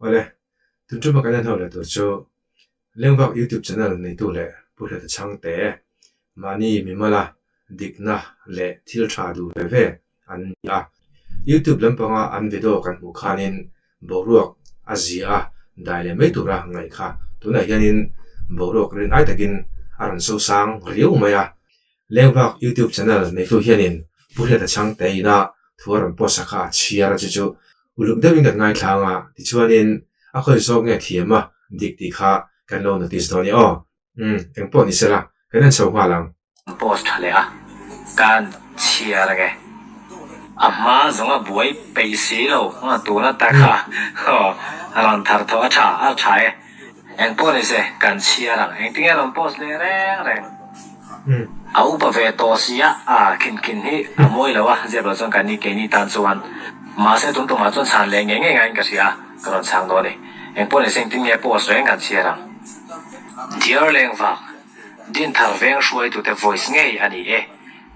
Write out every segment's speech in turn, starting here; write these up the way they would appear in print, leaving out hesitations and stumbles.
Awle, tun ṭuma kan en ho leh tur chu Lengvak YouTube channel neitu leh Pu Hleta Chhangte mahni mimala dikna leh thil ṭha duh ve ve an ni a. YouTube lampanga an video kan hmuh khanin boruak a zia a dai leh mai tura ngaih kha tunah hianin boruak rin ai takin a rawn sosang riau mai a. Lengvak YouTube channel neitu hianin Pu Hleta Chhangte ina thu a rawn post a kha a chhiar a chu chu uluk deuhin kan ngaithlang a, tichuanin a khawi zawk nge thiam a dik tih kha kan lo notice dawn i aw. Umm, engpawh ni sela, kan en chho nghal ang. Post tha leh a, kan chhiar ange. A hma zawnga buai peih si lo tuna tak kha a rawn thar tawh a tha a tha e. Engpawh ni se, kan chhiar ang. Engtinge rawn post leh reng reng. A upa ve tawh si a, a khin khin hi a mawi lo a, zep lo chuan kan ni keini tan chuan. Mahse tun tumah chuan chhan leh ngei ngei ngaiin ka hria a, ka rawn chhang dawn a ni. Engpawh ni se engtin nge post reng kan chhiar ang. Dear Lengvak, Dinthar veng hruaitute voice ngei a ni e.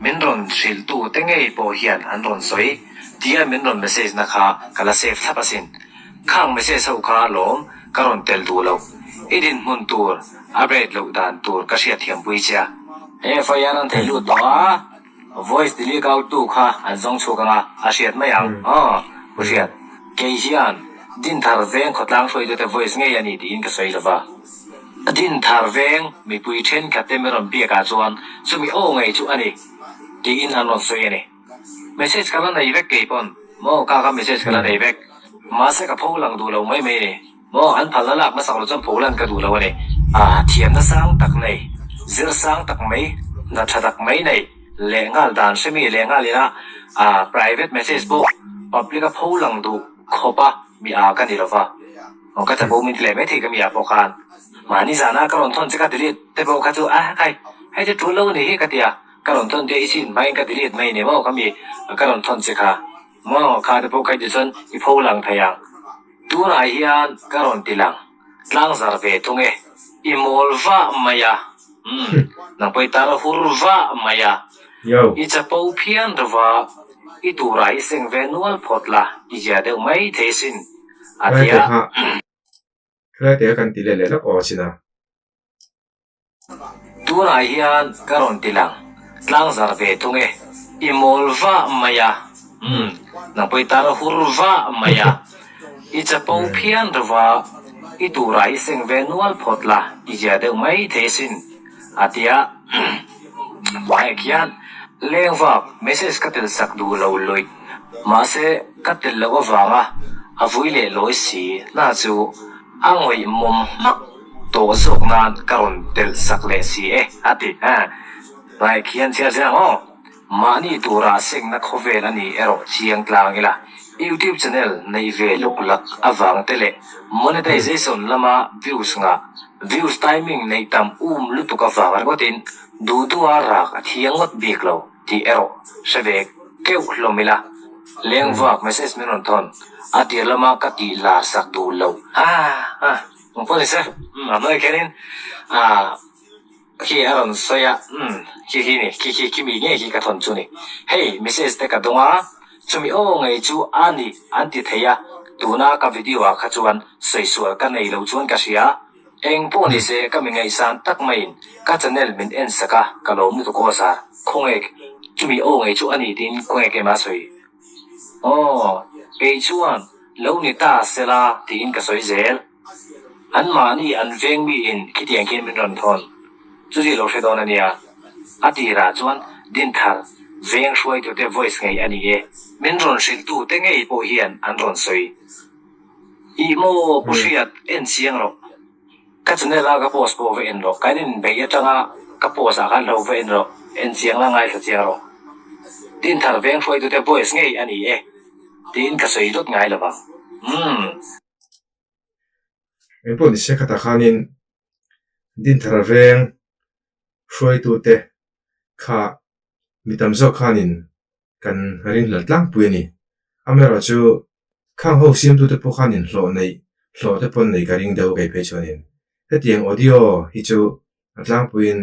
Min rawn hrilhtu te ngei pawh hian an rawn sawi tia min rawn message na kha ka la save thlap asin. Khang message ho kha lawm ka rawn tel duh loh. I dinhmun tur a rate loh dan tur ka hriatthiampui che a. He FIR an thei lut tawh a, voice delete out tu kha an zawng chhuak anga a hriat mai ang aw Pu Hriat. Kei hian Dinthar veng khawtlang hruaitute voice ngei a ni tiin ka sawi lova. Dinthar veng mipui thenkhat te min rawn biak ah chuan chumi aw ngei chu a ni tiin an rawn sawi a ni. Message ka la nei vek kei pawn maw ka ka message ka la nei vek mahse ka pho lang duh lo mai mai a ni maw an phalna lak hmasak lo chuan pho lan ka duh lo a ni. A thiamna sang tak nei, zir sang tak mai, hna tha tak mai nei leh nghal dan hremi leh nghal ila a private message pawh public a pho lang duh khawp a mi a ka ni lova. Aw ka chapo min ti leh mai thei ka mi ah pawh khan mahni zana ka rawn thawn che ka delete te pawh kha chu a khai hei chu tul lo ni hi ka ti a, ka rawn thawn te i chin hmain ka delete mai ni maw ka mi ka rawn thawn che kha maw kha te pawh kha ti chuan i pho lang thei ang tunah hian ka rawn ti lang tlang zar ve thung e i mawl vah mai a umm nang pawh i tar hur vah mai a i chapo phian rova i turah i seng ve nual phawt la i zia deuh mai thei sin. A ti a. Thlai te kha kan ti leh leh lawk aw chin a. Tunah hian ka rawn ti lang tlang zar ve thung e. I mawl vah mai a. Umm, nang pawh i tar hur vah mai a. I chapo phian rova, i turah i seng ve nual phawt la, i zia deuh mai thei sin. A ti a. Hmaiah khian lengvak message ka tel sak duh lo luih. Mahse, ka tel loh avanga a vui leh lawi si hna chu a ngawih mawm hmak tawh zawk nan ka rawn telh sak leh si e, a ti. Hmaiah khian chhiar chiang aw. Mahni tura sengna khawvel a ni erawh chiang tlang ila, YouTube channel neih ve luk lak avang te leh monetization lama views ngah, views timing neih tam um lutuk avang ringawtin duh duha rak a thiang ngawt bik lo tih erawh hre ve keuh hlawm ila. Lengvak message min rawn thawn, a tir lama ka tih lar sak duh loh. Aa, engpawh ni se, a hnuaiah khianin aa. Khi a rawn sawi a, Umm, khi khi ni, khi khi khi mi ngei khi ka thawn chu ni. Hei, message te ka dawng a, chumi aw ngei chu a ni an ti thei a, tuna ka video ah kha chuan sawi sual ka nei lo chuan ka hria. Eng pawh ni se ka mi ngaihsan tak maiin ka channel min en sak a, ka lawm lutuk aw sir, khawngaih chumi aw ngei chu a ni tiin khawngaih keimah a sawi. Aw, kei chuan lo ni ta sela tiin ka sawi zel. An mahni an veng miin khitiang khian min rawn thawn. Chuti lo hre dawn a nia. A tirah chuan Dinthar veng hruaitute voice ngei a ni e. Min rawn hrilhtute ngei pawh hian an rawn sawi. Ih maw Pu Hriat, en chiang rawh. Ka channel a ka post pawh va en rawh. Kan inbeih atanga ka post ah khan hlo va en rawh. En chiang la ngaithla chiang rawh. Dinthar veng hruaitute voice ngei a ni e. Tiin ka sawi dawt ngai lovang. Umm. Engpawh ni se khatah khanin Dinthar veng hruaitute kha mi tam zawk khanin kan ringhlel tlangpui a ni. Amaherawh chu khang ho siamtute pawh khanin hlawh neih hlawh te pawn nei ka ring deuh kei phei chuanin hetiang audio hi chu a tlangpuiin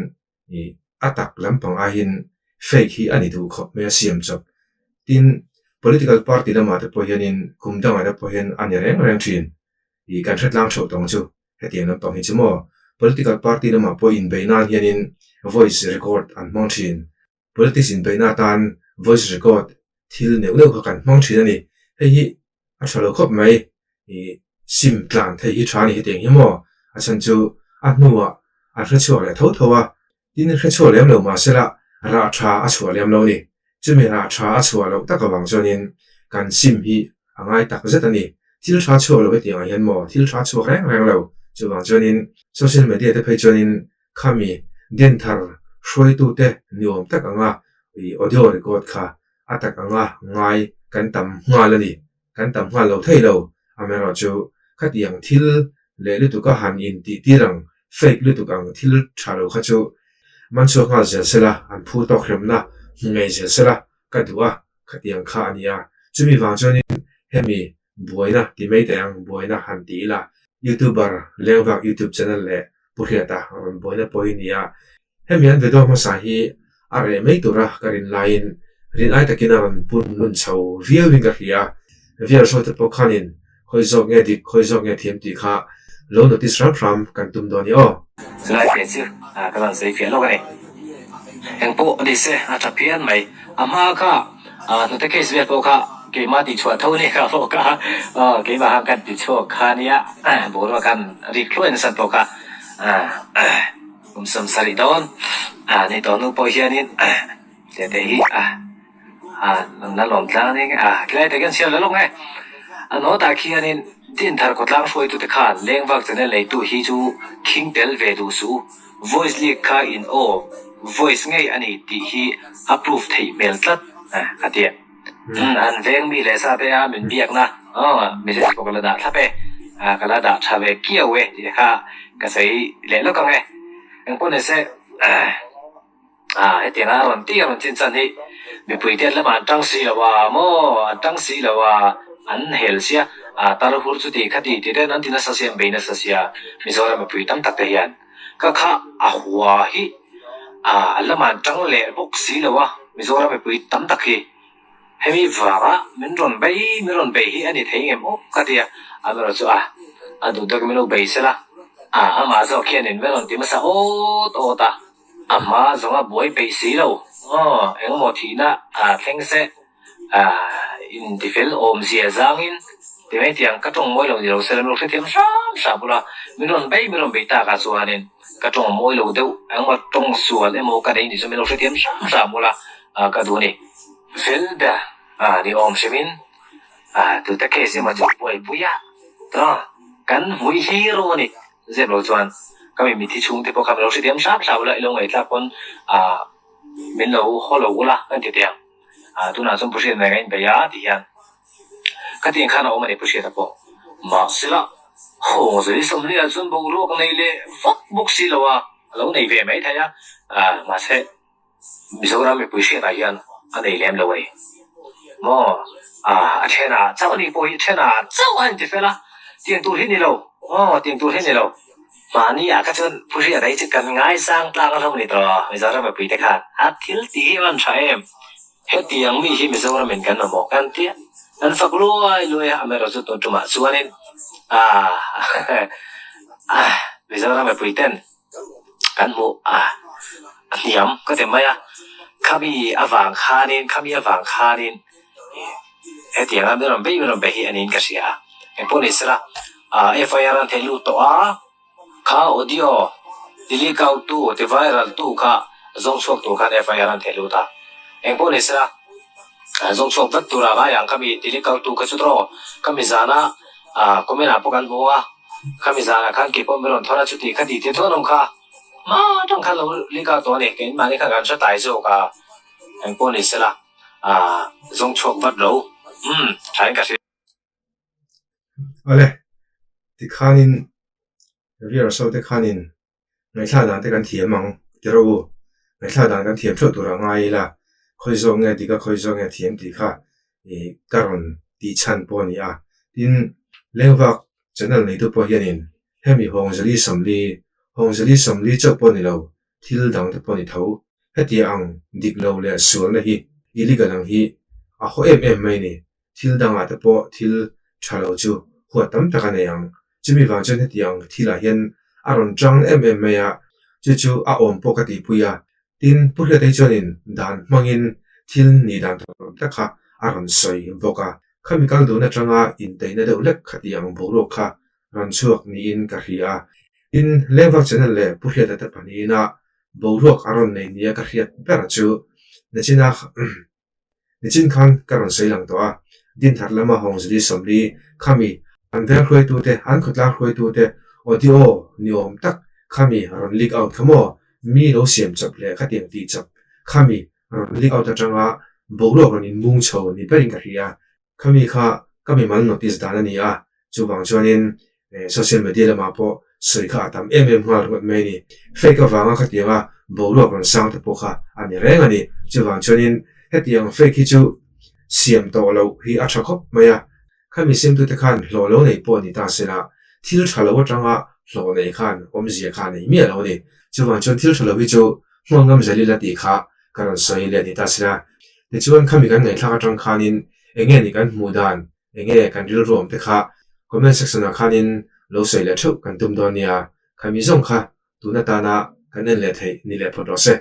Ih, a tak lampang aiin fake hi a ni duh khawp mai a siam chawp. Tin, political party lamah te pawh hianin kum dangah te pawh hian a ni reng reng thin. I kan hre tlang theuh tawng chu hetiang lampang hi chu maw political party lamah pawh inbeih nan hianin voice record an hmang thin. Politics inbeihna atan voice record thil neuh neuh kha kan hmang thin a ni. Hei hi a tha lo khawp mai. I sim tlan theih hi tha a ni hetiang hi maw? A chhan chu a hnuah an hre chhuak leh tho tho a, Tin, hre chhuah lem lo mahsela rah tha a chhuah lem lo ni. Chumi rah tha a chhuah loh tak avang chuanin kan sim hi a ngai tak zet a ni. Thil tha chhuak lo hetiang ah hian maw thil tha chhuak reng reng lo. Chuvang chuanin social media te phei chuanin khami den thar hruaitute ni awm tak anga i audio record kha a tak anga ngai kan tam nghal a ni. Kan tam nghal lo thei lo. Amaherawhchu khatiang thil leh lutuk a han in tih tir ang, fake lutuk ang thil tha lo kha chu man chhuak nghal zel sela, an phu tawk hremna hmu ngei zel sela ka duh a, khatiang kha a ni a. Chumi vang chuanin hemi buaina ti mai teh ang, buaina han ti ila, YouTuber lengvak YouTube channel leh Pu Hriata rawn buaina pawh hi ni a, Hemi an video hmasa hi a reh mai tura ka rin laiin rin ai takin a rawn pun nun chho viauin ka hria. Vial hruaite pawh khanin khawi zawk nge dik, khawi zawk nge thiam tih kha lo notice hram hram kan tum dawn i aw. Chulai te chu ka rawn sawi fiah lawk a ni. Eng pawh ni se a tha phian mai. A hma kha hnute case vel pawh kha keimah tihchhuah tho ni kha pawh kha keimah khan kan tichhuak kha nia boruak khan rik hluai nasa pawh kha. Kum 70 dawn a ni tawh hnu pawh hianin tete hi a la lawm tlang ning a tlai takin an chhiar lo lawk nge. A nawtah khianin Dinthar khawtlang hruaitute khan lengvak channel neitu hi chu khing tel ve duh suh u. Voice leak kha in aw voice ngei a ni tih hi a proof theih hmel tlat a ti a. An veng mi leh sa te a min biakna message pawh ka la dah thlap e, ka la dah tha ve kiau e tih kha ka sawi leh lawk ang e. Engpawh ni se hetiang a rawn tih a rawn chin chan hi mipui te lamah an tang si lo a maw an tang si lo a an hel sia tar hur chu ti kha ti ti ten an ti nasa sia an bei nasa sia Mizoram mipui tam tak te hian ka kha a hua hi a lamah an tang leh bawk si lo a Mizoram mipui tam tak hi hemi vanga min rawn bei min rawn bei hi a ni thei ngem aw ka ti a amaherawh chu a a duh tawkin min lo bei sela a amah zawk hianin min rawn ti hmasa awt awt a a hma zawnga buai peih si lo aw engemaw thihna a thleng se. Intifel awmzia zangin ti mai tiang ka tawng mawi lo ni lo se la min lo hrethiam hram hram bula min rawn bei min rawn bei takah chuanin ka tawng mawi lo deuh engemaw tawng sual emaw ka nei ni chu min lo hrethiam hram hram bula ka duh a ni. Fel ber ni awm hrimin tute case emaw chu buaipui a kan hmui hero a ni zep lo chuan ka mi mithi chhungte pawh kha min lo hrethiam hram hram bula i lo ngaihthlak pawn min lo haw lo ula kan ti teh ang. Ah tunah chuan Pu Hriat nen ka inbei a ti hian ka tih khan a awm a ni Pu Hriata pawh. Mahsela hawng zui 40 ah chuan boruak nei leh vak bawk si lo a, a lo nei ve mai thei a, ah mahse Mizoram mipui Hriatah hian a nei lem lo a ni. Maw ah a thenah chauh a ni pawh hi thenah chauh a inti fel a, tiang tur hi ni lo, aw tiang tur hi ni lo. Mahni ah kha chuan Pu Hriata hi chu kan ngaisang tlang a hlawm ni tawh Mizoram mipui te khan a thil tih hi a tha em? Hetiang mi hi Mizoram in kan mamawh kan tia kan fak luai luai a amaherawh chu tun tumah chuanin ah Mizoram mipui ten kan hmuh a hniam ka ti mai a khami avang khanin khami avang khanin hetiang a min rawn bei min rawn bei hi a niin ka hria a engpawh ni sela FIR an theih lut tawh a kha audio ti leak out tu ti viral tu kha zawng chhuak tur khan FIR an theih lut a engpawh ni sela zawng chhuak vek tura ngai ang khami ti leak out tu kha chu tawh khami zana comment ah pawh kan hmu a khami zanah khan keipawh min rawn thawn a chuti kha ti te thawn awm kha hma atang khan lo leak out tawh a ni keimahni khan kan hre tlai zawk a engpawh ni sela. Ah zawng chhuak vat lo umm tha in ka hria. Awle, tikhanin viewers ho te khanin ngaihthla dan te kan thiam ang ti rawh u. Ngaihthla dan kan thiam theuh tur a ngai ila, khawi zawk nge dik a khawi zawk nge thiam tih kha ih ka rawn tih chhan pawh a ni a. Tin, lengvak channel neitu pawh hianin hemi hawngzali 40, hawngzali 40 chauh pawh ni lo, thil dang te pawh ni tho. Hetia ang dik lo leh sualna hi illegal ang hi a haw em em mai ni. Thil dangah te pawh thil tha lo chu huat tam tak a nei ang. Chumi vang chuan hetiang thilah hian a rawn chang em em mai a, chu chu a awm pawh ka tihpui a. Tin, Pu Hriatei chuanin dan hmangin thil nih dan tur tak kha a rawn sawi bawk a. Khami kal dun atanga inteihna deuh lek khatiang boruak kha rawn chhuak niin ka hria a. Tin, Lengvak Channel leh Pu Hriata te pahnihin a boruak a rawn nei nia ka hriat ber chu Nachina Nichin khan ka rawn sawi lang tawh a, Dinthar lama Hawngzili 40 khami an veng hruaitute, an khawtlang hruaitute audio ni awm tak khami rawn leak out kha maw? Mi lo siam chawp leh khatiang tih chawp khami rawn leak out atanga boruak rawn inmung chho ni berin ka hria. Khami kha ka mimal notice dan a ni a, chuvang chuanin social media lamah pawh sawi kha a tam em em nghal ringawt mai a ni. Fake avanga khatianga boruak rawn sang te pawh kha a ni reng a ni. Chuvang chuanin hetiang fake hi chu siam tawh loh hi a tha khawp mai a, khami siamtute khan hlawh lo nei pawh ni ta se la, thil tha lo atanga hlawh nei khan awmzia kha a nei miah lo a ni. Chuvang chuan thil tha lo hi chu hmuang ngam zel ila tih kha ka rawn sawi leh ni ta se la. Tichuan khami kan ngaihthlak atang khanin eng nge ni kan hmuh dan, eng nge kan rilru awm te kha comment section ah khanin lo sawi leh theuh kan tum dawn nia. Khami zawng kha tun atana kan en leh theih ni leh phawt rawh se.